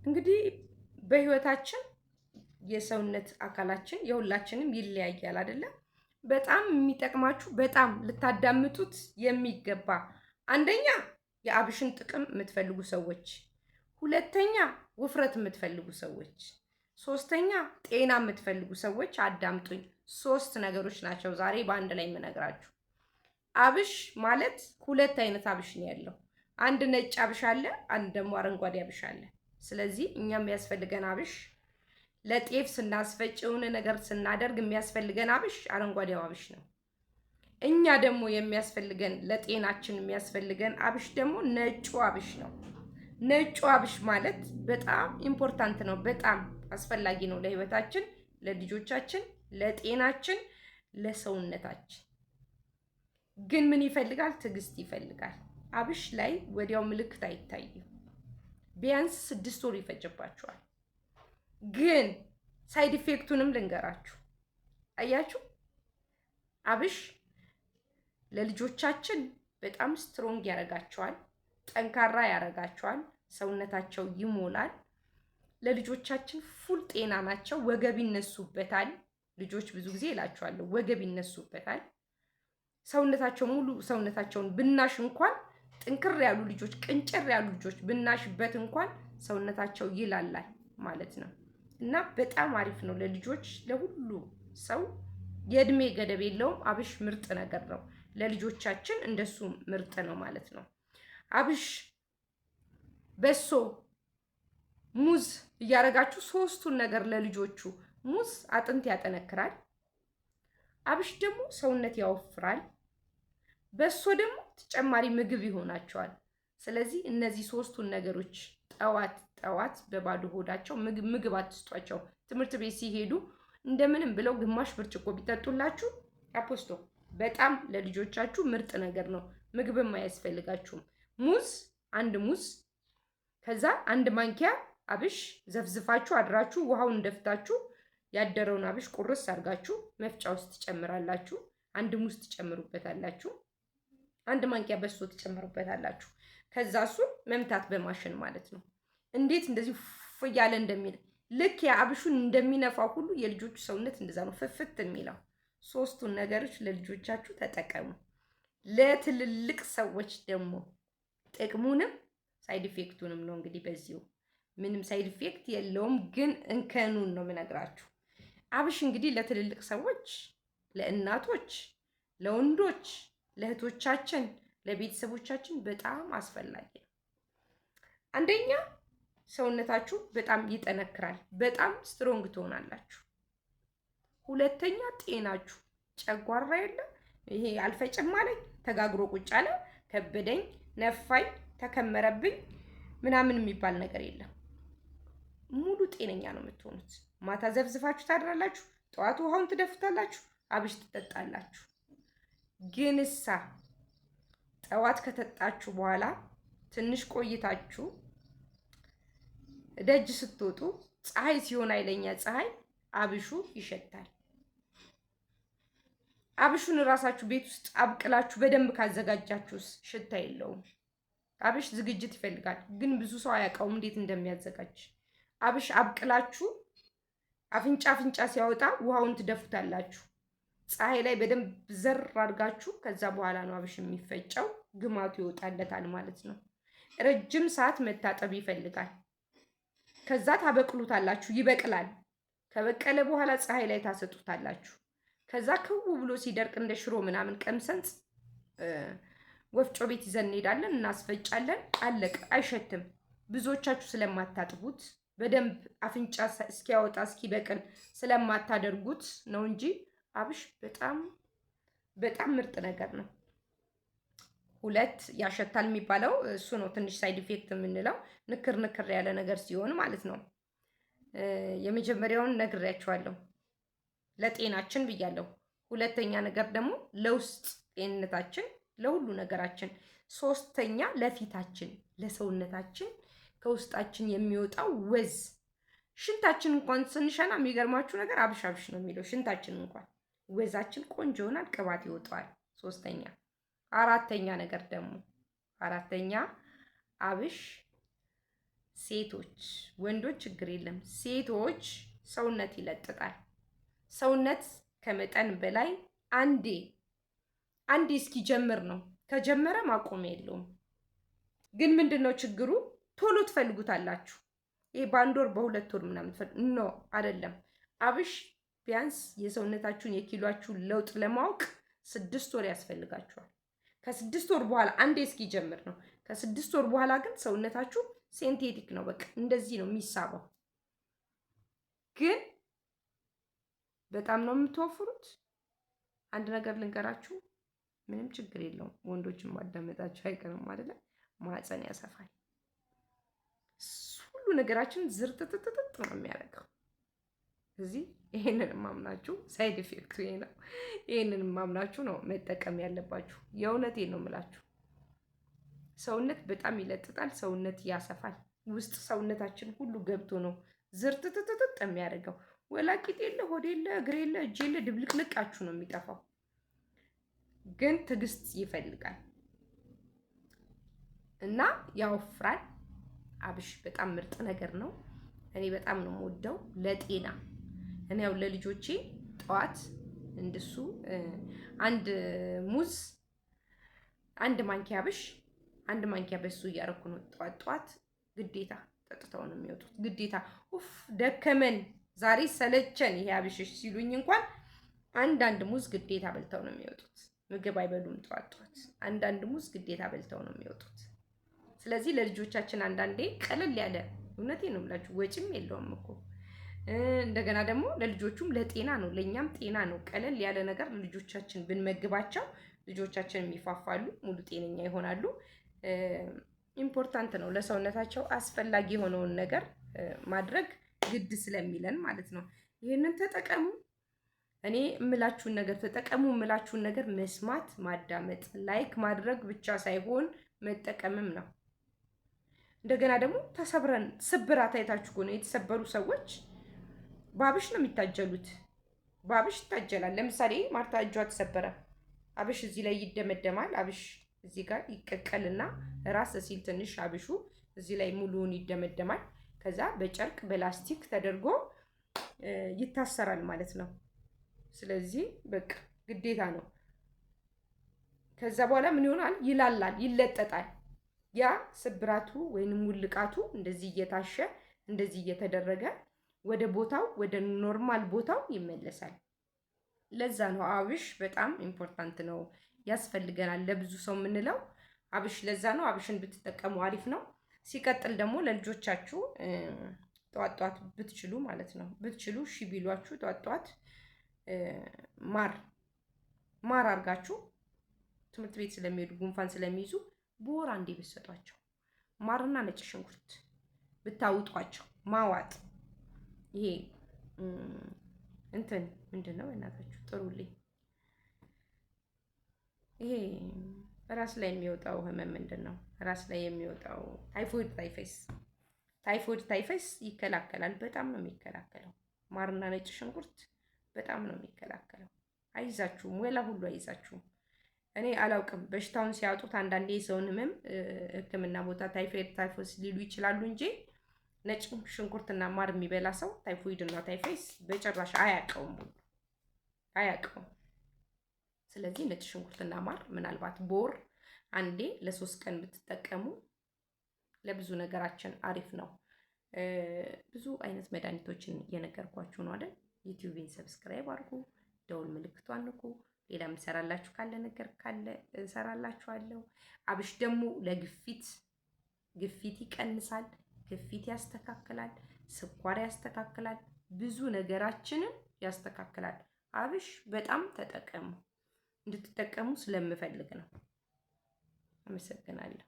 እንግዲህ በህይወታችን የሰውነት አካላችን የሁላችንም ይለያያል አይደለም? በጣም የሚጠቅማችሁ፣ በጣም ልታዳምጡት የሚገባ፣ አንደኛ የአብሽን ጥቅም የምትፈልጉ ሰዎች፣ ሁለተኛ ውፍረት የምትፈልጉ ሰዎች፣ ሶስተኛ ጤና የምትፈልጉ ሰዎች አዳምጡኝ። ሶስት ነገሮች ናቸው ዛሬ በአንድ ላይ የምነግራችሁ። አብሽ ማለት ሁለት አይነት አብሽ ነው ያለው። አንድ ነጭ አብሽ አለ፣ አንድ ደግሞ አረንጓዴ አብሽ አለ። ስለዚህ እኛ የሚያስፈልገን አብሽ ለጤፍ ስናስፈጭ የሆነ ነገር ስናደርግ የሚያስፈልገን አብሽ አረንጓዴው አብሽ ነው። እኛ ደግሞ የሚያስፈልገን፣ ለጤናችን የሚያስፈልገን አብሽ ደግሞ ነጩ አብሽ ነው። ነጩ አብሽ ማለት በጣም important ነው፣ በጣም አስፈላጊ ነው ለህይወታችን፣ ለልጆቻችን፣ ለጤናችን፣ ለሰውነታችን። ግን ምን ይፈልጋል? ትዕግስት ይፈልጋል። አብሽ ላይ ወዲያው ምልክት አይታይም። ቢያንስ 6 ወር ይፈጅባችኋል። ግን side effect ኡንም ልንገራችሁ። አያችሁ፣ አብሽ ለልጆቻችን በጣም strong ያደርጋቸዋል፣ ጠንካራ ያደርጋቸዋል፣ ሰውነታቸው ይሞላል። ለልጆቻችን full ጤና ናቸው። ወገብ ይነሱበታል። ልጆች ብዙ ጊዜ እላቸዋለሁ ወገብ ይነሱበታል። ሰውነታቸው ሙሉ ሰውነታቸውን ብናሽ እንኳን፣ ጥንክር ያሉ ልጆች፣ ቅንጭር ያሉ ልጆች ብናሽበት እንኳን ሰውነታቸው ይላላል ማለት ነው። እና በጣም አሪፍ ነው ለልጆች፣ ለሁሉ ሰው፣ የእድሜ ገደብ የለውም። አብሽ ምርጥ ነገር ነው ለልጆቻችን፣ እንደሱ ምርጥ ነው ማለት ነው። አብሽ፣ በሶ፣ ሙዝ እያደረጋችሁ ሶስቱን ነገር ለልጆቹ፣ ሙዝ አጥንት ያጠነክራል። አብሽ ደግሞ ሰውነት ያወፍራል። በሶ ደግሞ ተጨማሪ ምግብ ይሆናቸዋል። ስለዚህ እነዚህ ሶስቱን ነገሮች ጠዋት ጠዋት በባዶ ሆዳቸው፣ ምግብ ምግብ አትስጧቸው። ትምህርት ቤት ሲሄዱ እንደምንም ብለው ግማሽ ብርጭቆ ቢጠጡላችሁ አፖስቶ በጣም ለልጆቻችሁ ምርጥ ነገር ነው። ምግብም አያስፈልጋችሁም። ሙዝ፣ አንድ ሙዝ፣ ከዛ አንድ ማንኪያ አብሽ ዘፍዝፋችሁ አድራችሁ ውሃውን ደፍታችሁ ያደረውን አብሽ ቁርስ አድርጋችሁ መፍጫ ውስጥ ትጨምራላችሁ። አንድ ሙዝ ትጨምሩበታላችሁ። አንድ ማንኪያ በሶ ትጨምሩበታላችሁ። ከዛ እሱን መምታት በማሽን ማለት ነው። እንዴት እንደዚህ ፍ እያለ እንደሚል፣ ልክ የአብሹን እንደሚነፋው ሁሉ የልጆቹ ሰውነት እንደዛ ነው ፍፍት የሚለው። ሶስቱን ነገሮች ለልጆቻችሁ ተጠቀሙ። ለትልልቅ ሰዎች ደግሞ ጥቅሙንም side effect ኡንም ነው እንግዲህ በዚሁ። ምንም side effect የለውም፣ ግን እንከኑን ነው የምነግራችሁ። አብሽ እንግዲህ ለትልልቅ ሰዎች፣ ለእናቶች፣ ለወንዶች፣ ለእህቶቻችን፣ ለቤተሰቦቻችን በጣም አስፈላጊ ነው። አንደኛ ሰውነታችሁ በጣም ይጠነክራል፣ በጣም strong ትሆናላችሁ። ሁለተኛ ጤናችሁ፣ ጨጓራ የለም፣ ይሄ አልፈጭም አለኝ፣ ተጋግሮ ቁጭ አለ፣ ከበደኝ፣ ነፋኝ፣ ተከመረብኝ ምናምን የሚባል ነገር የለም። ሙሉ ጤነኛ ነው የምትሆኑት። ማታ ዘፍዝፋችሁ ታድራላችሁ፣ ጠዋት ውሃውን ትደፍታላችሁ፣ አብሽ ትጠጣላችሁ። ግንሳ ጠዋት ከጠጣችሁ በኋላ ትንሽ ቆይታችሁ ደጅ ስትወጡ ፀሐይ ሲሆን፣ ኃይለኛ ፀሐይ፣ አብሹ ይሸታል። አብሹን እራሳችሁ ቤት ውስጥ አብቅላችሁ በደንብ ካዘጋጃችሁስ ሽታ የለውም። አብሽ ዝግጅት ይፈልጋል፣ ግን ብዙ ሰው አያውቀውም እንዴት እንደሚያዘጋጅ። አብሽ አብቅላችሁ አፍንጫ አፍንጫ ሲያወጣ ውሃውን ትደፉታላችሁ። ፀሐይ ላይ በደንብ ዘር አድርጋችሁ ከዛ በኋላ ነው አብሽ የሚፈጨው፣ ግማቱ ይወጣለታል ማለት ነው። ረጅም ሰዓት መታጠብ ይፈልጋል። ከዛ ታበቅሉታላችሁ፣ ይበቅላል። ከበቀለ በኋላ ፀሐይ ላይ ታሰጡታላችሁ። ከዛ ክው ብሎ ሲደርቅ እንደ ሽሮ ምናምን ቀምሰን ወፍጮ ቤት ይዘን እንሄዳለን፣ እናስፈጫለን። አለቀ። አይሸትም። ብዙዎቻችሁ ስለማታጥቡት፣ በደንብ አፍንጫ እስኪያወጣ እስኪበቅል ስለማታደርጉት ነው እንጂ አብሽ በጣም በጣም ምርጥ ነገር ነው። ሁለት ያሸታል የሚባለው እሱ ነው። ትንሽ side effect የምንለው ንክር ንክር ያለ ነገር ሲሆን ማለት ነው። የመጀመሪያውን ነግሬያችኋለሁ፣ ለጤናችን ብያለሁ። ሁለተኛ ነገር ደግሞ ለውስጥ ጤንነታችን፣ ለሁሉ ነገራችን። ሶስተኛ ለፊታችን፣ ለሰውነታችን፣ ከውስጣችን የሚወጣው ወዝ፣ ሽንታችን እንኳን ስንሸና የሚገርማችሁ ነገር አብሽ አብሽ ነው የሚለው ሽንታችን እንኳን፣ ወዛችን ቆንጆ ይሆናል፣ ቅባት ይወጣዋል። ሶስተኛ። አራተኛ ነገር ደግሞ፣ አራተኛ አብሽ ሴቶች፣ ወንዶች ችግር የለም። ሴቶች ሰውነት ይለጥጣል። ሰውነት ከመጠን በላይ አንዴ አንዴ እስኪጀምር ነው። ከጀመረ ማቆሚያ የለውም። ግን ምንድን ነው ችግሩ? ቶሎ ትፈልጉታላችሁ። ይሄ በአንድ ወር በሁለት ወር ምናምን no አይደለም። አብሽ ቢያንስ የሰውነታችሁን የኪሏችሁን ለውጥ ለማወቅ 6 ወር ያስፈልጋችኋል። ከ6 ወር በኋላ አንዴ እስኪጀምር ነው። ከ6 ወር በኋላ ግን ሰውነታችሁ synthetic ነው። በቃ እንደዚህ ነው የሚሳበው። ግን በጣም ነው የምትወፍሩት። አንድ ነገር ልንገራችሁ፣ ምንም ችግር የለውም። ወንዶችን ማዳመጣችሁ አይቀርም አይደለ? ማህፀን ያሰፋል። ሁሉ ነገራችን ዝርጥጥጥጥ ነው የሚያደርገው። እዚህ ይሄንን ማምናችሁ side effect ኡ ይሄ ነው። ይሄንን ማምናችሁ ነው መጠቀም ያለባችሁ። የእውነቴን ነው የምላችሁ። ሰውነት በጣም ይለጥጣል፣ ሰውነት ያሰፋል። ውስጥ ሰውነታችን ሁሉ ገብቶ ነው ዝርጥጥጥጥ የሚያደርገው። ወላ ቂጥ የለ፣ ሆድ የለ፣ እግር የለ፣ እጅ የለ፣ ድብልቅልቃችሁ ነው የሚጠፋው። ግን ትዕግስት ይፈልጋል እና ያወፍራል። አብሽ በጣም ምርጥ ነገር ነው። እኔ በጣም ነው የምወደው ለጤና። እኔ ያው ለልጆቼ ጠዋት እንደሱ አንድ ሙዝ፣ አንድ ማንኪያ አብሽ፣ አንድ ማንኪያ በሱ እያደረኩ ነው ጠዋት ጠዋት ግዴታ ጠጥተው ነው የሚወጡት። ግዴታ ኡፍ ደከመን ዛሬ ሰለቸን ይሄ አብሽሽ ሲሉኝ እንኳን አንዳንድ ሙዝ ግዴታ በልተው ነው የሚወጡት። ምግብ አይበሉም ጠዋት ጠዋት። አንዳንድ ሙዝ ግዴታ በልተው ነው የሚወጡት። ስለዚህ ለልጆቻችን አንዳንዴ ቀለል ያለ፣ እውነቴን ነው የምላችሁ፣ ወጪም የለውም እኮ፣ እንደገና ደግሞ ለልጆቹም ለጤና ነው፣ ለእኛም ጤና ነው። ቀለል ያለ ነገር ለልጆቻችን ብንመግባቸው ልጆቻችን ይፋፋሉ፣ ሙሉ ጤነኛ ይሆናሉ። Important ነው፣ ለሰውነታቸው አስፈላጊ የሆነውን ነገር ማድረግ ግድ ስለሚለን ማለት ነው። ይህንን ተጠቀሙ። እኔ የምላችሁን ነገር ተጠቀሙ። የምላችሁን ነገር መስማት፣ ማዳመጥ፣ like ማድረግ ብቻ ሳይሆን መጠቀምም ነው። እንደገና ደግሞ ተሰብረን ስብራት አይታችሁ ከሆነ የተሰበሩ ሰዎች በአብሽ ነው የሚታጀሉት። በአብሽ ይታጀላል። ለምሳሌ ማርታ እጇ ተሰበረ፣ አብሽ እዚህ ላይ ይደመደማል። አብሽ እዚህ ጋር ይቀቀልና ራስ ሲል ትንሽ አብሹ እዚህ ላይ ሙሉውን ይደመደማል። ከዛ በጨርቅ በላስቲክ ተደርጎ ይታሰራል ማለት ነው። ስለዚህ በቃ ግዴታ ነው። ከዛ በኋላ ምን ይሆናል? ይላላል፣ ይለጠጣል። ያ ስብራቱ ወይንም ውልቃቱ እንደዚህ እየታሸ እንደዚህ እየተደረገ ወደ ቦታው ወደ normal ቦታው ይመለሳል። ለዛ ነው አብሽ በጣም important ነው፣ ያስፈልገናል ለብዙ ሰው የምንለው አብሽ ለዛ ነው። አብሽን ብትጠቀሙ አሪፍ ነው። ሲቀጥል ደግሞ ለልጆቻችሁ ጠዋት ጠዋት ብትችሉ ማለት ነው፣ ብትችሉ እሺ ቢሏችሁ ጠዋት ጠዋት ማር ማር አድርጋችሁ ትምህርት ቤት ስለሚሄዱ ጉንፋን ስለሚይዙ በወር አንዴ ብትሰጧቸው ማርና ነጭ ሽንኩርት ብታውጧቸው፣ ማዋጥ ይሄ እንትን ምንድን ነው? እናታችሁ ጥሩልኝ። ይሄ ራስ ላይ የሚወጣው ህመም ምንድን ነው? ራስ ላይ የሚወጣው ታይፎይድ፣ ታይፈስ፣ ታይፎይድ፣ ታይፈስ ይከላከላል። በጣም ነው የሚከላከለው። ማርና ነጭ ሽንኩርት በጣም ነው የሚከላከለው። አይዛችሁም፣ ወላ ሁሉ አይዛችሁም። እኔ አላውቅም በሽታውን ሲያጡት አንዳንዴ የሰውን ህመም ሕክምና ቦታ ታይፎይድ ታይፎስ ሊሉ ይችላሉ እንጂ ነጭ ሽንኩርትና ማር የሚበላ ሰው ታይፎይድ እና ታይፈስ በጭራሽ አያውቀውም አያውቀውም። ስለዚህ ነጭ ሽንኩርትና ማር ምናልባት በወር አንዴ ለ3 ቀን ብትጠቀሙ ለብዙ ነገራችን አሪፍ ነው። ብዙ አይነት መድኃኒቶችን እየነገርኳችሁ ነው አይደል? ዩቲዩብን subscribe አድርጉ፣ ደውል ምልክቷን ንኩ። ሌላ የምሰራላችሁ ካለ ነገር ካለ እሰራላችኋለሁ። አብሽ ደግሞ ለግፊት፣ ግፊት ይቀንሳል፣ ግፊት ያስተካክላል፣ ስኳር ያስተካክላል፣ ብዙ ነገራችንን ያስተካክላል። አብሽ በጣም ተጠቀሙ። እንድትጠቀሙ ስለምፈልግ ነው። አመሰግናለሁ።